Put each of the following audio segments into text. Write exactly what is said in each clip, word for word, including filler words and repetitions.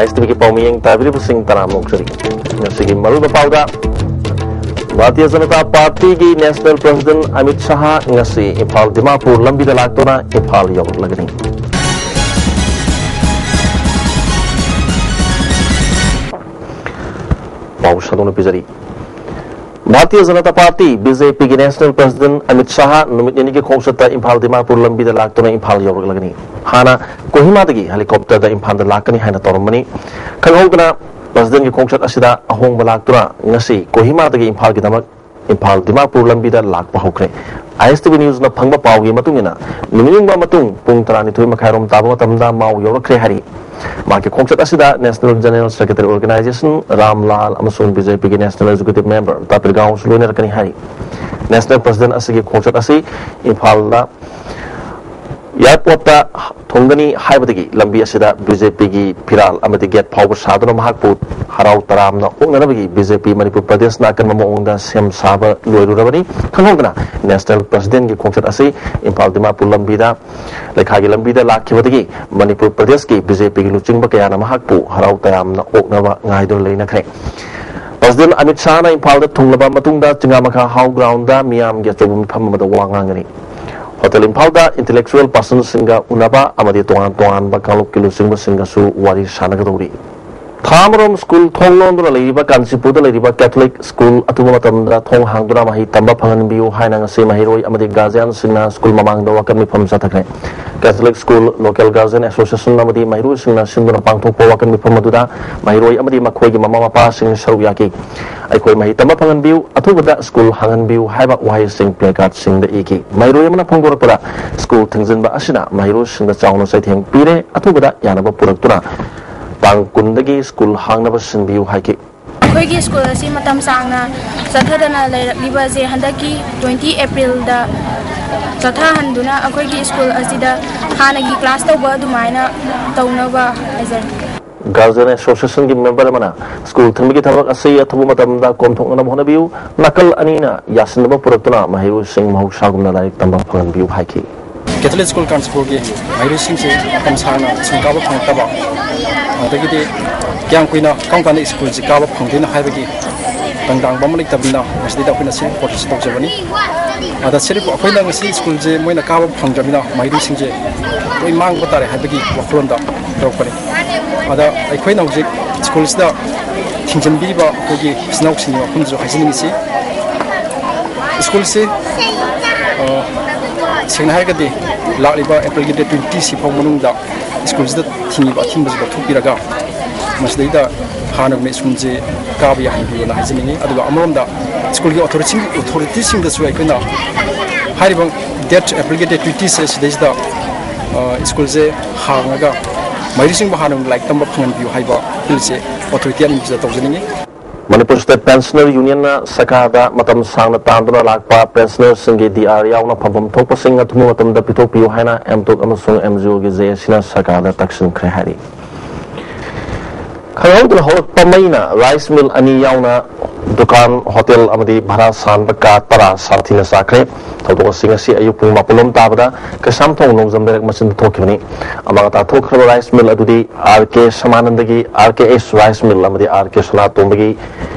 ꯑꯦꯁ T ꯚꯤꯒꯤ ꯄꯥꯎꯃꯤꯌꯦꯡ ꯇꯥꯕꯤꯔꯤꯕꯁꯤꯡ ꯇꯔꯥꯝꯅ ꯑꯣꯛꯆꯔꯤ꯫ ꯉꯁꯤꯒꯤ ꯃꯔꯨꯑꯣꯏꯕ ꯄꯥꯎꯗ, ꯚꯥꯔꯇꯤꯌ ꯖꯅꯇꯥ ꯄꯥꯔꯇꯤꯒꯤ ꯅꯦꯁꯅꯦꯜ ꯄ꯭ꯔꯁꯤꯗꯦꯟꯠ ꯑꯃꯤꯠ ꯁꯥꯍ ꯉꯁꯤ ꯏꯝꯐꯥꯜ ꯗꯤꯃꯥꯄꯨꯔ ꯂꯝꯕꯤꯗ ꯂꯥꯛꯇꯨꯅ ꯏꯝꯐꯥꯜ ꯌꯧꯔꯛꯂꯒꯅꯤ꯫ ꯄꯥꯎ ꯁꯟꯗꯣꯛꯅ ꯄꯤꯖꯔꯤ꯫ Bharatiya Janata party, B J ꯄꯤꯒꯤ ꯅꯦꯁꯅꯦꯜ ꯄ꯭ꯔꯁꯤꯗꯦꯟꯠ ꯑꯃꯤꯠ ꯁꯥꯍ ꯅꯨꯃꯤꯠ ꯅꯤꯅꯤꯒꯤ ꯈꯣꯡꯆꯠꯇ ꯏꯝꯐꯥꯜ ꯗꯤꯃꯥꯄꯨꯔ ꯂꯝꯕꯤꯗ ꯂꯥꯛꯇꯨꯅ ꯏꯝꯐꯥꯜ ꯌꯧꯔꯛꯂꯒꯅꯤ꯫ ꯍꯥꯟꯅ ꯀꯣꯍꯤꯃꯥꯗꯒꯤ ꯍꯦꯂꯤꯀꯣꯞꯇꯔꯗ ꯏꯝꯐꯥꯜꯗ ꯂꯥꯛꯀꯅꯤ ꯍꯥꯏꯅ ꯇꯧꯔꯝꯕꯅꯤ꯫ ꯈꯪꯍꯧꯗꯅ ꯄ꯭ꯔꯁꯤꯗꯦꯟꯠꯀꯤ ꯈꯣꯡꯆꯠ ꯑꯁꯤꯗ ꯑꯍꯣꯡꯕ ꯂꯥꯛꯇꯨꯅ ꯉꯁꯤ ꯀꯣꯍꯤꯃꯥꯗꯒꯤ ꯏꯝꯐꯥꯜꯒꯤꯗꯃꯛ ꯏꯝꯐꯥꯜ ꯗꯤꯃꯥꯄꯨꯔ ꯂꯝꯕꯤꯗ ꯂꯥꯛꯄ ꯍꯧꯈ꯭ꯔꯦ꯫ ꯑꯥꯏ ꯑꯦꯁ ꯇꯤ ꯚꯤ ꯅ꯭ꯌꯨꯁꯅ ꯐꯪꯕ ꯄꯥꯎꯒꯤ ꯃꯇꯨꯡ ꯏꯟꯅ, ꯅꯨꯃꯤꯠ ꯌꯨꯡꯕ ꯃꯇꯨꯡ ꯄꯨꯡ ꯇꯔꯥꯅꯤꯊꯣꯏ ꯃꯈꯥꯏꯔꯣꯝ ꯇꯥꯕ ꯃꯇꯝꯗ ꯃꯥꯎ ꯌꯧꯔꯛꯈ꯭ꯔꯦ ꯍꯥꯏꯔꯤ꯫ ꯃꯍꯥꯛꯀꯤ ꯈꯣꯡꯆꯠ ꯑꯁꯤꯗ national general secretary organization Ram Lal ꯑꯃꯁꯨꯡ ꯕꯤ ꯖꯦ ꯄꯤꯒꯤ ꯅꯦꯁꯅꯦꯜ ꯑꯦꯛꯖꯤꯀ꯭ꯌꯨꯇꯤꯚ ꯃꯦꯝꯕꯔ ꯇꯥꯄꯤꯔꯒꯥꯎꯁꯨ ꯂꯣꯏꯅꯔꯛꯀꯅꯤ ꯍꯥꯏꯔꯤ꯫ ꯅꯦꯁꯅꯦꯜ ꯄ꯭ꯔꯁꯤꯗꯦꯟꯠ ꯑꯁꯤꯒꯤ ꯈꯣꯡꯆꯠ ꯑꯁꯤ ꯏꯝꯐꯥꯜꯗ ꯑꯦꯌꯥꯔꯄꯣꯔꯠꯇ ꯊꯨꯡꯒꯅꯤ ꯍꯥꯏꯕꯗꯒꯤ ꯂꯝꯕꯤ ꯑꯁꯤꯗ ꯕꯤ ꯖꯦ ꯄꯤꯒꯤ ꯐꯤꯔꯥꯜ ꯑꯃꯗꯤ ꯒꯦꯠ ꯐꯥꯎꯕ ꯁꯥꯗꯨꯅ ꯃꯍꯥꯛꯄꯨ ꯍꯔꯥꯎ ꯇꯔꯥꯝꯅ ꯑꯣꯛꯅꯅꯕꯒꯤ ꯕꯤ ꯖꯦ ꯄꯤ ꯃꯅꯤꯄꯨꯔ ꯄ꯭ꯔꯗꯦꯁꯅ ꯑꯀꯟꯕ ꯃꯑꯣꯡꯗ ꯁꯦꯝ ꯁꯥꯕ ꯂꯣꯏꯔꯨꯔꯕꯅꯤ꯫ ꯈꯪꯍꯧꯗꯅ ꯅꯦꯁꯅꯦꯜ ꯄ꯭ꯔꯁꯤꯗꯦꯟꯠꯀꯤ ꯈꯣꯡꯆꯠ ꯑꯁꯤ ꯏꯝꯐꯥꯜ ꯗꯤꯃꯥꯄꯨꯔ ꯂꯝꯕꯤꯗ, ꯂꯩꯈꯥꯒꯤ ꯂꯝꯕꯤꯗ ꯂꯥꯛꯈꯤꯕꯗꯒꯤ ꯃꯅꯤꯄꯨꯔ ꯄ꯭ꯔꯗꯦꯁꯀꯤ ꯕꯤ ꯖꯦ ꯄꯤꯒꯤ ꯂꯨꯆꯤꯡꯕ ꯀꯌꯥꯅ ꯃꯍꯥꯛꯄꯨ ꯍꯔꯥꯎ ꯇꯌꯥꯝꯅ ꯑꯣꯛꯅꯕ ꯉꯥꯏꯗꯨꯅ ꯂꯩꯅꯈ꯭ꯔꯦ꯫ ꯄ꯭ꯔꯁꯤꯗꯦꯟꯠ ꯑꯃꯤꯠ ꯁꯥꯍꯅ ꯏꯝꯐꯥꯜꯗ ꯊꯨꯡꯂꯕ ꯃꯇꯨꯡꯗ ꯆꯤꯉꯥꯃꯈꯥ ꯍꯥꯎ ꯒ꯭ꯔꯥꯎꯟꯗ ꯃꯤꯌꯥꯝꯒꯤ ꯑꯆꯧꯕ ꯃꯤꯐꯝ ꯑꯃꯗ ꯋꯥ ꯉꯥꯡꯒꯅꯤ꯫ ꯍꯣꯇꯦꯜ ꯏꯝꯐꯥꯜꯗ ꯏꯟꯇꯦꯂꯦꯛꯆꯨꯋꯦꯜ ꯄꯥꯔꯁꯟꯁꯤꯡꯒ ꯎꯅꯕ ꯑꯃꯗꯤ ꯇꯣꯉꯥꯟ ꯇꯣꯉꯥꯟꯕ ꯀꯥꯡꯂꯨꯞꯀꯤ ꯂꯨꯆꯤꯡꯕꯁꯤꯡꯒꯁꯨ ꯋꯥꯔꯤ ꯁꯥꯟꯅꯒꯗꯧꯔꯤ꯫ ꯊꯥ ꯑꯃꯔꯣꯝ ꯁ꯭ꯀꯨꯜ ꯊꯣꯡ ꯂꯣꯟꯗꯨꯅ ꯂꯩꯔꯤꯕ ꯀꯥꯟꯆꯤꯄꯨꯔꯗ ꯂꯩꯔꯤꯕ ꯀꯦꯊꯣꯂꯤꯛ ꯁ꯭ꯀꯨꯜ ꯑꯊꯨꯕ ꯃꯇꯝꯗ ꯊꯣꯡ ꯍꯥꯡꯗꯨꯅ ꯃꯍꯩ ꯇꯝꯕ ꯐꯪꯍꯟꯕꯤꯌꯨ ꯍꯥꯏꯅ ꯉꯁꯤ ꯃꯍꯩꯔꯣꯏ ꯑꯃꯗꯤ ꯒꯥꯔꯖꯤꯌꯥꯟꯁꯤꯡꯅ ꯁ꯭ꯀꯨꯜ ꯃꯃꯥꯡꯗ ꯋꯥꯀꯠ ꯃꯤꯐꯝ ꯆꯠꯊꯈ꯭ꯔꯦ꯫ Catholic school local guardian association ꯑꯃꯗꯤ ꯃꯍꯩꯔꯣꯏꯁꯤꯡꯅ ꯁꯤꯟꯗꯨꯅ ꯄꯥꯡꯊꯣꯛꯄ ꯋꯥꯀꯠ ꯃꯤꯐꯝ ꯑꯗꯨꯗ ꯃꯍꯩꯔꯣꯏ ꯑꯃꯗꯤ ꯃꯈꯣꯏꯒꯤ ꯃꯃꯥ ꯃꯄꯥꯁꯤꯡ ꯁꯔꯨꯛ ꯌꯥꯈꯤ꯫ "ꯑꯩꯈꯣꯏ ꯃꯍꯩ ꯇꯝꯕ ꯐꯪꯍꯟꯕꯤꯌꯨ, ꯑꯊꯨꯕꯗ ꯁ꯭ꯀꯨꯜ ꯍꯥꯡꯍꯟꯕꯤꯌꯨ" ꯍꯥꯏꯕ ꯋꯥꯍꯩꯁꯤꯡ ꯄ꯭ꯂꯦꯀꯥꯔꯗꯁꯤꯡꯗ ꯏꯈꯤ꯫ ꯃꯍꯩꯔꯣꯏ ꯑꯃꯅ ꯐꯣꯡꯗꯣꯔꯛꯄꯗ, ꯁ꯭ꯀꯨꯜ ꯊꯤꯡꯖꯤꯟꯕ ꯑꯁꯤꯅ ꯃꯍꯩꯔꯣꯏꯁꯤꯡꯗ ꯆꯥꯎꯅ ꯆꯩꯊꯦꯡ ꯄꯤꯔꯦ, ꯑꯊꯨꯕꯗ ꯌꯥꯅꯕ ꯄꯨꯔꯛꯇꯨꯅ ꯇꯥꯡ ꯀꯨꯟꯗꯒꯤ ꯁ꯭ꯀꯨꯜ ꯍꯥꯡꯅꯕ ꯁꯤꯟꯕꯤꯌꯨ ꯍꯥꯏꯈꯤ꯫ ꯑꯩꯈꯣꯏꯒꯤ ꯁ꯭ꯀꯨꯜ ꯑꯁꯤ ꯃꯇꯝ ꯁꯥꯡꯅ ꯆꯠꯊꯗꯅ ꯂꯩꯔꯛꯂꯤꯕ ꯑꯁꯤ ꯍꯟꯗꯛꯀꯤ ꯇ꯭ꯋꯦꯟꯇꯤ ꯑꯦꯄ꯭ꯔꯤꯜꯗ ꯆꯠꯊꯍꯟꯗꯨꯅ ꯑꯩꯈꯣꯏꯒꯤ ꯁ꯭ꯀꯨꯜ ꯑꯁꯤꯗ ꯍꯥꯟꯅꯒꯤ ꯀ꯭ꯂꯥꯁ ꯇꯧꯕ ꯑꯗꯨꯃꯥꯏꯅ ꯇꯧꯅꯕ ꯍꯥꯏꯖꯔꯤ꯫ ꯒꯥꯔꯖꯤꯌꯟ ꯑꯦꯁꯣꯁꯤꯌꯦꯁꯟꯒꯤ ꯃꯦꯝꯕꯔ ꯑꯃꯅ ꯁ꯭ꯀꯨꯜ ꯊꯤꯡꯕꯒꯤ ꯊꯕꯛ ꯑꯁꯤ ꯑꯊꯨꯕ ꯃꯇꯝꯗ ꯀꯣꯝꯊꯣꯛꯅꯅꯕ ꯍꯣꯠꯅꯕꯤꯌꯨ, ꯅꯥꯀꯜ ꯑꯅꯤꯅ ꯌꯥꯁꯤꯟꯅꯕ ꯄꯨꯔꯛꯇꯨꯅ ꯃꯍꯩꯔꯣꯏꯁꯤꯡ ꯃꯍꯧꯁꯥꯒꯨꯝꯅ ꯂꯥꯏꯔꯤꯛ ꯇꯝꯕ ꯐꯪꯍꯟꯕꯤꯌꯨ ꯍꯥꯏꯈꯤ꯫ ꯀꯦꯊꯣꯂꯤꯛ ꯁ꯭ꯀꯨꯜ ꯀꯥꯟꯆꯤꯄꯨꯔꯒꯤ ꯃꯍꯩꯔꯣꯏꯁꯤꯡꯁꯦ ꯃꯇꯝ ꯁꯥꯡꯅ ꯁ꯭ꯀꯨꯜ ꯀꯥꯕ ꯐꯪꯉꯛꯇꯕ, ꯑꯗꯒꯤꯗꯤ ꯀꯌꯥꯝ ꯀꯨꯏꯅ ꯀꯔꯝ ꯀꯥꯟꯗ ꯁ꯭ꯀꯨꯜꯁꯦ ꯀꯥꯕ ꯐꯪꯗꯣꯏꯅꯣ ꯍꯥꯏꯕꯒꯤ ꯇꯪꯗꯥꯡꯕ ꯑꯃ ꯂꯩꯇꯕꯅꯤꯅ ꯃꯁꯤꯗꯩꯗ ꯑꯩꯈꯣꯏꯅ ꯁꯤ ꯔꯤꯄꯣꯔꯠꯁꯤ ꯇꯧꯖꯕꯅꯤ꯫ ꯑꯗ ꯁꯤ ꯔꯤꯄꯣꯔꯠ ꯑꯩꯈꯣꯏꯅ ꯉꯁꯤ ꯁ꯭ꯀꯨꯜꯁꯦ ꯃꯣꯏꯅ ꯀꯥꯕ ꯐꯪꯗ꯭ꯔꯕꯅꯤꯅ ꯃꯍꯩꯔꯣꯏꯁꯤꯡꯁꯦ ꯂꯣꯏ ꯃꯥꯡꯕ ꯇꯥꯔꯦ ꯍꯥꯏꯕꯒꯤ ꯋꯥꯈꯜꯂꯣꯟꯗ ꯇꯧꯔꯛꯄꯅꯤ꯫ ꯑꯗ ꯑꯩꯈꯣꯏꯅ ꯍꯧꯖꯤꯛ ꯁ꯭ꯀꯨꯜꯁꯤꯗ ꯊꯤꯡꯖꯤꯟꯕꯤꯔꯤꯕ ꯑꯩꯈꯣꯏꯒꯤ ꯏꯆꯤꯟ ꯏꯅꯥꯎꯁꯤꯡꯒꯤ ꯋꯥꯐꯝꯁꯨ ꯍꯥꯏꯖꯅꯤꯡꯉꯤꯁꯤ, ꯁ꯭ꯀꯨꯜꯁꯤ, ꯑ, ꯁꯦꯡꯅ ꯍꯥꯏꯔꯒꯗꯤ ꯂꯥꯛꯂꯤꯕ ꯑꯦꯄ꯭ꯔꯤꯜꯒꯤ ꯗꯦꯠ ꯇ꯭ꯋꯦꯟꯇꯤ ꯁꯤꯐꯥꯎ ꯃꯅꯨꯡꯗ ꯁ꯭ꯀꯨꯜꯁꯤꯗ ꯊꯤꯡꯉꯤꯕ ꯑꯊꯤꯡꯕꯁꯤ ꯂꯧꯊꯣꯛꯄꯤꯔꯒ ꯃꯁꯤꯗꯩꯗ ꯍꯥꯟꯅꯒꯨꯝꯅ ꯁ꯭ꯀꯨꯜꯁꯤ ꯀꯥꯕ ꯌꯥꯍꯟꯕꯤꯌꯣꯅ ꯍꯥꯏꯖꯅꯤꯡꯉꯤ꯫ ꯑꯗꯨꯒ ꯑꯃꯔꯣꯝꯗ ꯁ꯭ꯀꯨꯜꯒꯤ ꯑꯣꯊꯣꯔꯤꯇꯤ-, ꯑꯣꯊꯣꯔꯤꯇꯤꯁꯤꯡꯗꯁꯨ ꯑꯩꯈꯣꯏꯅ ꯍꯥꯏꯔꯤꯕ ꯗꯦꯠ, ꯑꯦꯄ꯭ꯔꯤꯜꯒꯤ ꯗꯦꯠ ꯇ꯭ꯋꯦꯟꯇꯤꯁꯦ ꯁꯤꯗꯩꯁꯤꯗ, ꯑ, ꯁ꯭ꯀꯨꯜꯁꯦ ꯍꯥꯡꯉꯒ ꯃꯍꯩꯔꯣꯏꯁꯤꯡꯕꯨ ꯍꯥꯟꯅ ꯂꯥꯏꯔꯤꯛ ꯇꯝꯕ ꯐꯪꯍꯟꯕꯤꯌꯨ ꯍꯥꯏꯕ ꯑꯄꯤꯜꯁꯦ ꯑꯣꯊꯣꯔꯤꯇꯤ ꯑꯅꯤꯃꯛꯁꯤꯗ ꯇꯧꯖꯅꯤꯡꯉꯤ꯫ ꯃꯅꯤꯄꯨꯔ ꯁ꯭ꯇꯦꯠ ꯄꯦꯟꯁꯅꯔ ꯌꯨꯅꯤꯌꯟꯅ ꯁꯔꯀꯥꯔꯗ ꯃꯇꯝ ꯁꯥꯡꯅ ꯇꯥꯟꯗꯨꯅ ꯂꯥꯛꯄ ꯄꯦꯟꯁꯅꯔꯁꯤꯡꯒꯤ ꯗꯤ ꯑꯥꯔ ꯌꯥꯎꯅ ꯐꯪꯐꯝ ꯊꯣꯛꯄꯁꯤꯡ ꯑꯊꯨꯕ ꯃꯇꯝꯗ ꯄꯤꯊꯣꯛꯄꯤꯌꯨ ꯍꯥꯏꯅ ꯑꯦꯝꯇꯣꯛ ꯑꯃꯁꯨꯡ ꯑꯦꯝꯖꯤꯑꯣꯒꯤ ꯖꯦ ꯑꯦꯁꯤꯅ ꯁꯔꯀꯥꯔꯗ ꯇꯛꯁꯤꯟꯈ꯭ꯔꯦ ꯍꯥꯏꯔꯤ꯫ ꯈꯪꯍꯧꯗꯅ ꯍꯧꯔꯛꯄ ꯃꯩꯅ ꯔꯥꯏꯁ ꯃꯤꯜ ꯑꯅꯤ ꯌꯥꯎꯅ ꯗꯨꯀꯥꯟ, ꯍꯣꯇꯦꯜ ꯑꯃꯗꯤ ꯚꯔꯥ ꯁꯥꯟꯕ ꯀꯥ ꯇꯔꯥ ꯁꯥꯊꯤꯅ ꯆꯥꯛꯈ꯭ꯔꯦ꯫ ꯊꯧꯗꯣꯛ ꯑꯁꯤ ꯉꯁꯤ ꯑꯌꯨꯛ ꯄꯨꯡ ꯃꯥꯄꯜ ꯂꯣꯝ ꯇꯥꯕꯗ ꯀꯩꯁꯥꯝꯊꯣꯡ ꯅꯣꯡꯖꯝ ꯂꯩꯔꯛ ꯃꯆꯤꯟꯗ ꯊꯣꯛꯈꯤꯕꯅꯤ꯫ ꯑꯃꯥꯡ ꯑꯇꯥ ꯊꯣꯛꯈ꯭ꯔꯕ ꯔꯥꯏꯁ ꯃꯤꯜ ꯑꯗꯨꯗꯤ ꯑꯥꯔ ꯀꯦ ꯁꯃꯥꯅꯟꯗꯒꯤ ꯑꯥꯔ ꯀꯦ ꯑꯦꯁ ꯔꯥꯏꯁ ꯃꯤꯜ ꯑꯃꯗꯤ ꯑꯥꯔ ꯀꯦ ꯁꯅꯥꯇꯣꯝꯕꯒꯤ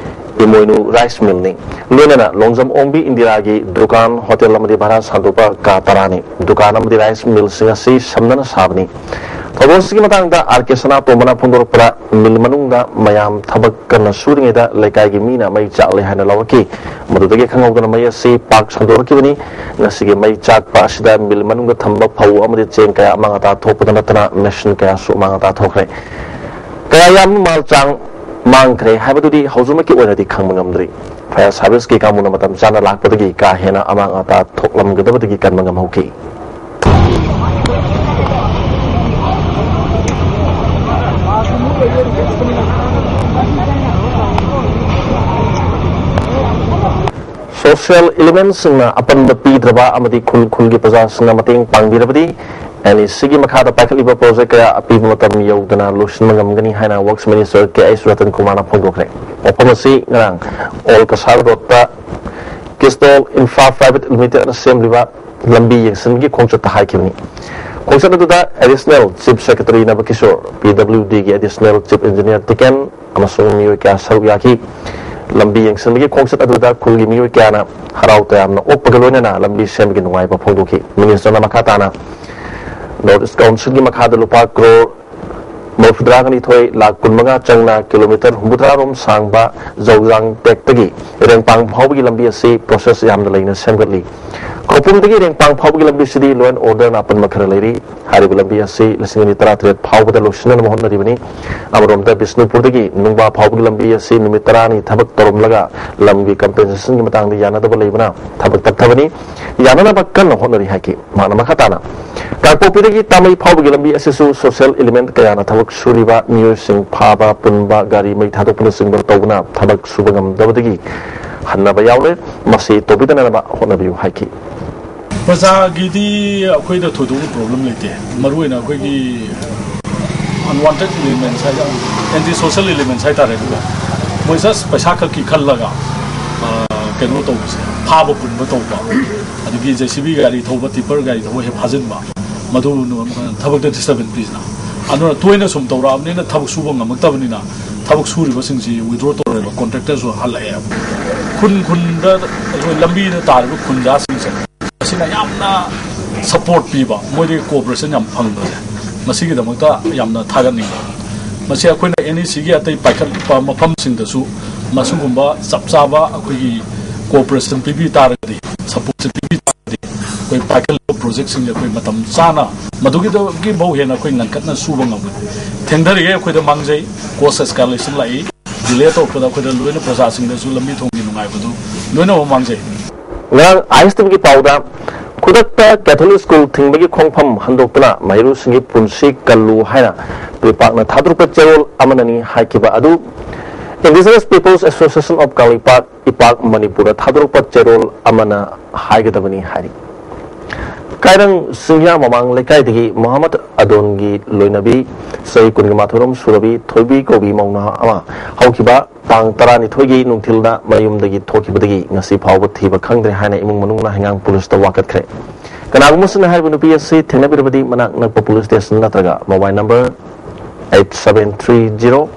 ꯏꯃꯣꯏꯅꯨ ꯔꯥꯏꯁ ꯃꯤꯜꯅꯤ꯫ ꯂꯣꯏꯅꯅ ꯂꯣꯡꯖꯝ ꯑꯣꯡꯕꯤ ꯏꯟꯗꯤꯔꯥꯒꯤ ꯗꯨꯀꯥꯟ, ꯍꯣꯇꯦꯜ ꯑꯃꯗꯤ ꯚꯔꯥ ꯁꯥꯟꯗꯣꯛꯄ ꯀꯥ ꯇꯔꯥꯅꯤ꯫ ꯗꯨꯀꯥꯟ ꯑꯃꯗꯤ ꯔꯥꯏꯁ ꯃꯤꯜꯁꯤꯡ ꯑꯁꯤ ꯁꯝꯅꯅ ꯁꯥꯕꯅꯤ꯫ ꯊꯧꯗꯣꯛ ꯑꯁꯤꯒꯤ ꯃꯇꯥꯡꯗ ꯑꯥꯔ ꯀꯦ ꯁꯅꯥꯇꯣꯝꯕꯅ ꯐꯣꯡꯗꯣꯔꯛꯄꯗ, ꯃꯤꯜ ꯃꯅꯨꯡꯗ ꯃꯌꯥꯝ ꯊꯕꯛ ꯀꯟꯅ ꯁꯨꯔꯤꯉꯩꯗ ꯂꯩꯀꯥꯏꯒꯤ ꯃꯤꯅ ꯃꯩ ꯆꯥꯛꯂꯦ ꯍꯥꯏꯅ ꯂꯧꯔꯛꯈꯤ꯫ ꯃꯗꯨꯗꯒꯤ ꯈꯪꯍꯧꯗꯅ ꯃꯩ ꯑꯁꯤ ꯄꯥꯛ ꯁꯟꯗꯣꯔꯛꯈꯤꯕꯅꯤ꯫ ꯉꯁꯤꯒꯤ ꯃꯩ ꯆꯥꯛꯄ ꯑꯁꯤꯗ ꯃꯤꯜ ꯃꯅꯨꯡꯗ ꯊꯝꯕ ꯐꯧ ꯑꯃꯗꯤ ꯆꯦꯡ ꯀꯌꯥ ꯑꯃꯥꯡ ꯑꯇꯥ ꯊꯣꯛꯄꯗ ꯅꯠꯇꯅ ꯃꯦꯁꯤꯟ ꯀꯌꯥꯁꯨ ꯑꯃꯥꯡ ꯑꯇꯥ ꯊꯣꯛꯈ꯭ꯔꯦ꯫ ꯀꯌꯥ ꯌꯥꯝꯅ ꯃꯥꯜ ꯆꯥꯡ ꯃꯥꯡꯈ꯭ꯔꯦ ꯍꯥꯏꯕꯗꯨꯗꯤ ꯍꯧꯖꯤꯛꯃꯛꯀꯤ ꯑꯣꯏꯅꯗꯤ ꯈꯪꯕ ꯉꯝꯗ꯭ꯔꯤ꯫ ꯐꯥꯌꯔ ꯁꯥꯔꯚꯤꯁꯀꯤ ꯀꯥꯡꯕꯨꯅ ꯃꯇꯝ ꯆꯥꯅ ꯂꯥꯛꯄꯗꯒꯤ ꯀꯥ ꯍꯦꯟꯅ ꯑꯃꯥꯡ ꯑꯇꯥ ꯊꯣꯛꯂꯝꯒꯗꯕꯗꯒꯤ ꯀꯟꯕ ꯉꯝꯍꯧꯈꯤ꯫ ꯁꯣꯁꯤꯌꯦꯜ ꯏꯂꯤꯃꯦꯟꯁꯤꯡꯅ ꯑꯄꯟꯕ ꯄꯤꯗ꯭ꯔꯕ ꯑꯃꯗꯤ ꯈꯨꯜ ꯈꯨꯜꯒꯤ ꯄ꯭ꯔꯖꯥꯁꯤꯡꯅ ꯃꯇꯦꯡ ꯄꯥꯡꯕꯤꯔꯕꯗꯤ ꯑꯦꯟ ꯏ ꯁꯤꯒꯤ ꯃꯈꯥꯗ ꯄꯥꯏꯈꯠꯂꯤꯕ ꯄ꯭ꯔꯣꯖꯦꯛ ꯀꯌꯥ ꯑꯄꯤꯕ ꯃꯇꯝ ꯌꯧꯗꯅ ꯂꯣꯏꯁꯤꯟꯕ ꯉꯝꯒꯅꯤ ꯍꯥꯏꯅ ꯋꯔꯛꯁ ꯃꯤꯅꯤꯁꯇꯔ ꯀꯦ ꯑꯩꯆ ꯔꯇꯟ ꯀꯨꯃꯥꯔꯅ ꯐꯣꯡꯗꯣꯛꯈ꯭ꯔꯦ꯫ ꯋꯥꯐꯝ ꯑꯁꯤ ꯉꯔꯥꯡ ꯑꯣꯜ ꯀꯁꯥꯔ ꯔꯣꯗꯇ ꯀꯤꯁꯇꯣꯜ ꯏꯟꯐ꯭ꯔꯥ ꯄ꯭ꯔꯥꯏꯚꯦꯠ ꯂꯤꯃꯤꯇꯦꯗꯅ ꯁꯦꯝꯂꯤꯕ ꯂꯝꯕꯤ ꯌꯦꯡꯁꯤꯟꯕꯒꯤ ꯈꯣꯡꯆꯠꯇ ꯍꯥꯏꯈꯤꯕꯅꯤ꯫ ꯈꯣꯡꯆꯠ ꯑꯗꯨꯗ Additional Chief Secretary ꯅꯕꯀꯤꯁꯣꯔ, PWDꯒꯤ Additional Chief Engineer ꯇꯤꯀꯦꯟ ꯑꯃꯁꯨꯡ ꯃꯤꯑꯣꯏ ꯀꯌꯥ ꯁꯔꯨꯛ ꯌꯥꯈꯤ꯫ ꯂꯝꯕꯤ ꯌꯦꯡꯁꯤꯟꯕꯒꯤ ꯈꯣꯡꯆꯠ ꯑꯗꯨꯗ ꯈꯨꯜꯒꯤ ꯃꯤꯑꯣꯏ ꯀꯌꯥꯅ ꯍꯔꯥꯎ ꯇꯌꯥꯝꯅ ꯑꯣꯛꯄꯒ ꯂꯣꯏꯅꯅ ꯂꯝꯕꯤ ꯁꯦꯝꯕꯒꯤ ꯅꯨꯡꯉꯥꯏꯕ ꯐꯣꯡꯗꯣꯛꯈꯤ꯫ ꯃꯤꯅꯤꯁꯇꯔꯅ ꯃꯈꯥ ꯇꯥꯅ North East Councilꯒꯤ ꯃꯈꯥꯗ ꯂꯨꯄꯥ ꯀ꯭ꯔꯣꯔ ꯃꯔꯤꯐꯨꯇꯔꯥꯒ ꯅꯤꯊꯣꯏ ꯂꯥꯈ ꯀꯨꯟꯃꯉꯥ ꯆꯪꯅ ꯀꯤꯂꯣꯃꯤꯇꯔ ꯍꯨꯝꯐꯨꯇꯔꯥ ꯔꯣꯝ ꯁꯥꯡꯕ ꯖꯧꯖꯥꯡ ꯇꯦꯛꯇꯒꯤ ꯔꯦꯡꯄꯥꯡ ꯐꯥꯎꯕꯒꯤ ꯂꯝꯕꯤ ꯑꯁꯤ process ꯌꯥꯝꯅ ꯂꯩꯅ ꯁꯦꯝꯒꯠꯂꯤ꯫ ꯈꯧꯄꯨꯝꯗꯒꯤ ꯔꯦꯡꯄꯥꯡ ꯐꯥꯎꯕꯒꯤ ꯂꯝꯕꯤꯁꯤꯗꯤ law and orderꯅ ꯑꯄꯟꯕ ꯈꯔ ꯂꯩꯔꯤ꯫ ꯍꯥꯏꯔꯤꯕ ꯂꯝꯕꯤ ꯑꯁꯤ ꯂꯤꯁꯤꯡ ꯑꯅꯤ ꯇꯔꯥꯇꯔꯦꯠ ꯐꯥꯎꯕꯗ ꯂꯣꯏꯁꯤꯟꯅꯅꯕ ꯍꯣꯠꯅꯔꯤꯕꯅꯤ꯫ ꯑꯃꯔꯣꯝꯗ ꯕꯤꯁꯅꯨꯄꯨꯔꯗꯒꯤ ꯅꯨꯡꯕꯥ ꯐꯥꯎꯕꯒꯤ ꯂꯝꯕꯤ ꯑꯁꯤ ꯅꯨꯃꯤꯠ ꯇꯔꯥꯅꯤ ꯊꯕꯛ ꯇꯧꯔꯝꯂꯒ ꯂꯝꯒꯤ compensationꯒꯤ ꯃꯇꯥꯡꯗ ꯌꯥꯅꯗꯕ ꯂꯩꯕꯅ ꯊꯕꯛ ꯇꯞꯊꯕꯅꯤ꯫ ꯌꯥꯅꯅꯕ ꯀꯟꯅ ꯍꯣꯠꯅꯔꯤ ꯍꯥꯏꯈꯤ꯫ ꯃꯍꯥꯛꯅ ꯃꯈꯥ ꯇꯥꯅ ꯀꯥꯡꯄꯣꯛꯄꯤꯗꯒꯤ ꯇꯥꯃꯩ ꯐꯥꯎꯕꯒꯤ ꯂꯝꯕꯤ ꯑꯁꯤꯁꯨ social element ꯀꯌꯥꯅ ꯊꯕꯛ ꯁꯨꯔꯤꯕ ꯃꯤꯑꯣꯏꯁꯤꯡ ꯐꯥꯕ, ꯄꯨꯟꯕ, ꯒꯥꯔꯤ ꯃꯩ ꯊꯥꯗꯣꯛꯄꯅꯆꯤꯡꯕ ꯇꯧꯕꯅ ꯊꯕꯛ ꯁꯨꯕ ꯉꯝꯗꯕꯗꯒꯤ ꯍꯟꯅꯕ ꯌꯥꯎꯂꯦ꯫ ꯃꯁꯤ ꯇꯧꯕꯤꯗꯅꯕ ꯍꯣꯠꯅꯕꯤꯌꯨ ꯍꯥꯏꯈꯤ꯫ ꯄ꯭ꯔꯖꯥꯒꯤꯗꯤ ꯑꯩꯈꯣꯏꯗ ꯊꯣꯏꯗꯣꯛꯅ problem ꯂꯩꯇꯦ꯫ ꯃꯔꯨꯑꯣꯏꯅ ꯑꯩꯈꯣꯏꯒꯤ unwanted elements ꯍꯥꯏꯇꯥꯔꯦ, anti social elements ꯍꯥꯏꯇꯥꯔꯦ, ꯑꯗꯨꯒ ꯃꯣꯏ just ꯄꯩꯁꯥ ꯈꯛꯀꯤ ꯈꯜꯂꯒ, ꯑ, ꯀꯩꯅꯣ ꯇꯧꯕꯁꯦ, ꯐꯥꯕ ꯄꯨꯟꯕ ꯇꯧꯕ, ꯑꯗꯒꯤ JCB ꯒꯥꯔꯤ ꯊꯧꯕ, tipper ꯒꯥꯔꯤ ꯊꯧꯕ ꯍꯦꯛ ꯐꯥꯖꯤꯟꯕ, ꯃꯗꯨ ꯊꯕꯛꯇ disturbance ꯄꯤꯗꯅ꯫ ꯑꯗꯨꯅ ꯇꯣꯏꯅ ꯁꯨꯝ ꯇꯧꯔꯛꯑꯕꯅꯤꯅ ꯊꯕꯛ ꯁꯨꯕ ꯉꯝꯃꯛꯇꯕꯅꯤꯅ ꯊꯕꯛ ꯁꯨꯔꯤꯕꯁꯤꯡꯁꯤ withdraw ꯇꯧꯔꯦꯕ, contractorꯁꯨ ꯍꯜꯂꯛꯑꯦꯕ꯫ ꯈꯨꯟ ꯈꯨꯟꯗ ꯑꯩꯈꯣꯏ ꯂꯝꯕꯤꯗ ꯇꯥꯔꯤꯕ ꯈꯨꯟꯖꯥꯁꯤꯡꯁꯦ ꯃꯁꯤꯅ ꯌꯥꯝꯅ support ꯄꯤꯕ, ꯃꯣꯏꯗꯒꯤ cooperation ꯌꯥꯝ ꯐꯪꯕꯁꯦ, ꯃꯁꯤꯒꯤꯗꯃꯛꯇ ꯌꯥꯝꯅ ꯊꯥꯒꯠꯅꯤꯡꯕ꯫ ꯃꯁꯤ ꯑꯩꯈꯣꯏꯅ NECꯒꯤ ꯑꯇꯩ ꯄꯥꯏꯈꯠꯄ ꯃꯐꯝꯁꯤꯡꯗꯁꯨ ꯃꯁꯤꯒꯨꯝꯕ ꯆꯞ ꯆꯥꯕ ꯑꯩꯈꯣꯏꯒꯤ cooperation ꯄꯤꯕꯤ ꯇꯥꯔꯒꯗꯤ, supportꯁꯦ ꯄꯤꯕꯤ ꯇꯥꯔꯒꯗꯤ, ꯑꯩꯈꯣꯏ ꯄꯥꯏꯈꯠꯂꯤꯕ projectꯁꯤꯡꯁꯦ ꯑꯩꯈꯣꯏ ꯃꯇꯝ ꯆꯥꯅ, ꯃꯗꯨꯒꯤꯗꯒꯤ ꯐꯧ ꯍꯦꯟꯅ ꯑꯩꯈꯣꯏ ꯉꯟꯈꯠꯅ ꯁꯨꯕ ꯉꯝꯒꯅꯤ꯫ ꯊꯦꯡꯊꯔꯤꯉꯩ ꯑꯩꯈꯣꯏꯗ ꯃꯥꯡꯖꯩ, cost escalation ꯂꯥꯛꯏ꯫ Delay ꯇꯧꯔꯛꯄꯗ ꯑꯩꯈꯣꯏꯗ ꯂꯣꯏꯅ ꯄ꯭ꯔꯖꯥꯁꯤꯡꯗꯁꯨ ꯂꯝꯕꯤ ꯊꯣꯡꯒꯤ ꯅꯨꯡꯉꯥꯏꯕꯗꯨ ꯂꯣꯏꯅꯃꯛ ꯃꯥꯡꯖꯩ꯫ ꯉꯔꯥꯡ ISTVꯒꯤ ꯄꯥꯎꯗ ꯈꯨꯗꯛꯇ Catholic school ꯊꯤꯡꯕꯒꯤ ꯈꯣꯡꯐꯝ ꯍꯟꯗꯣꯛꯇꯨꯅ ꯃꯍꯩꯔꯣꯏꯁꯤꯡꯒꯤ ꯄꯨꯟꯁꯤ ꯀꯜꯂꯨ ꯍꯥꯏꯅ ꯄꯤꯄꯥꯛꯅ ꯊꯥꯗꯣꯔꯛꯄ ꯆꯦꯔꯣꯜ ꯑꯃꯅꯅꯤ ꯍꯥꯏꯈꯤꯕ ꯑꯗꯨ Indigenous Peoples Association of Kangleipak, ꯏꯄꯥꯛ ꯃꯅꯤꯄꯨꯔꯅ ꯊꯥꯗꯣꯔꯛꯄ ꯆꯦꯔꯣꯜ ꯑꯃꯅ ꯍꯥꯏꯒꯗꯕꯅꯤ ꯍꯥꯏꯔꯤ꯫ ꯀꯥꯏꯔꯪ ꯁꯤꯡꯌꯥ ꯃꯃꯥꯡ ꯂꯩꯀꯥꯏꯗꯒꯤ ꯃꯣꯍꯝꯃꯗ ꯑꯗꯣꯟꯒꯤ ꯂꯣꯏꯅꯕꯤ, ꯆꯍꯤ ꯀꯨꯟꯒ ꯃꯥꯊꯣꯏꯔꯣꯝ ꯁꯨꯔꯕꯤ ꯊꯣꯏꯕꯤ ꯀꯧꯕꯤ ꯃꯧ ꯅꯍꯥ ꯑꯃ ꯍꯧꯈꯤꯕ ꯇꯥꯡ ꯇꯔꯥꯅꯤꯊꯣꯏꯒꯤ ꯅꯨꯡꯊꯤꯜꯗ ꯃꯌꯨꯝꯗꯒꯤ ꯊꯣꯛꯈꯤꯕꯗꯒꯤ ꯉꯁꯤ ꯐꯥꯎꯕ ꯊꯤꯕ ꯈꯪꯗ꯭ꯔꯦ ꯍꯥꯏꯅ ꯏꯃꯨꯡ ꯃꯅꯨꯡꯅ ꯍꯩꯉꯥꯡ ꯄꯨꯂꯤꯁꯇ ꯋꯥꯀꯠꯈ꯭ꯔꯦ꯫ ꯀꯅꯥꯒꯨꯝꯕꯁꯤꯡꯅ ꯍꯥꯏꯔꯤꯕ ꯅꯨꯄꯤ ꯑꯁꯤ ꯊꯦꯡꯅꯕꯤꯔꯕꯗꯤ ꯃꯅꯥꯛ ꯅꯛꯄ ꯄꯨꯂꯤꯁ ꯁ꯭ꯇꯦꯁꯟ ꯅꯠꯇ꯭ꯔꯒ mobile number eight seven three zero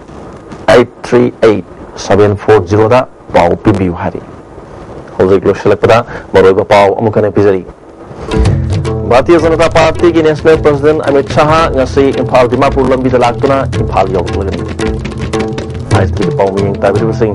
eight three eight seven four zero ꯗ ꯄꯥꯎ ꯄꯤꯕꯤꯌꯨ ꯍꯥꯏꯔꯤ꯫ ꯍꯧꯖꯤꯛ ꯂꯣꯏꯁꯤꯜꯂꯛꯄꯗ ꯃꯔꯨꯑꯣꯏꯕ ꯄꯥꯎ ꯑꯃꯨꯛ ꯍꯟꯅ ꯄꯤꯖꯔꯤ꯫ ꯚꯥꯔꯇꯤꯌ ꯖꯅꯇꯥ ꯄꯥꯔꯇꯤꯒꯤ ꯅꯦꯁꯅꯦꯜ ꯄ꯭ꯔꯁꯤꯗꯦꯟ ꯑꯃꯤꯠ ꯁꯥꯍ ꯉꯁꯤ ꯏꯝꯐꯥꯜ ꯗꯤꯃꯥꯄꯨꯔ ꯂꯝꯕꯤꯗ ꯂꯥꯛꯇꯨꯅ ꯏꯝꯐꯥꯜ ꯌꯧꯔꯛꯂꯒꯅꯤ꯫ ꯑꯥꯏ ꯇꯤ ꯚꯤ ꯄꯥꯎ ꯃꯤꯌꯦꯡ ꯇꯥꯕꯤꯔꯤꯕꯁꯤꯡ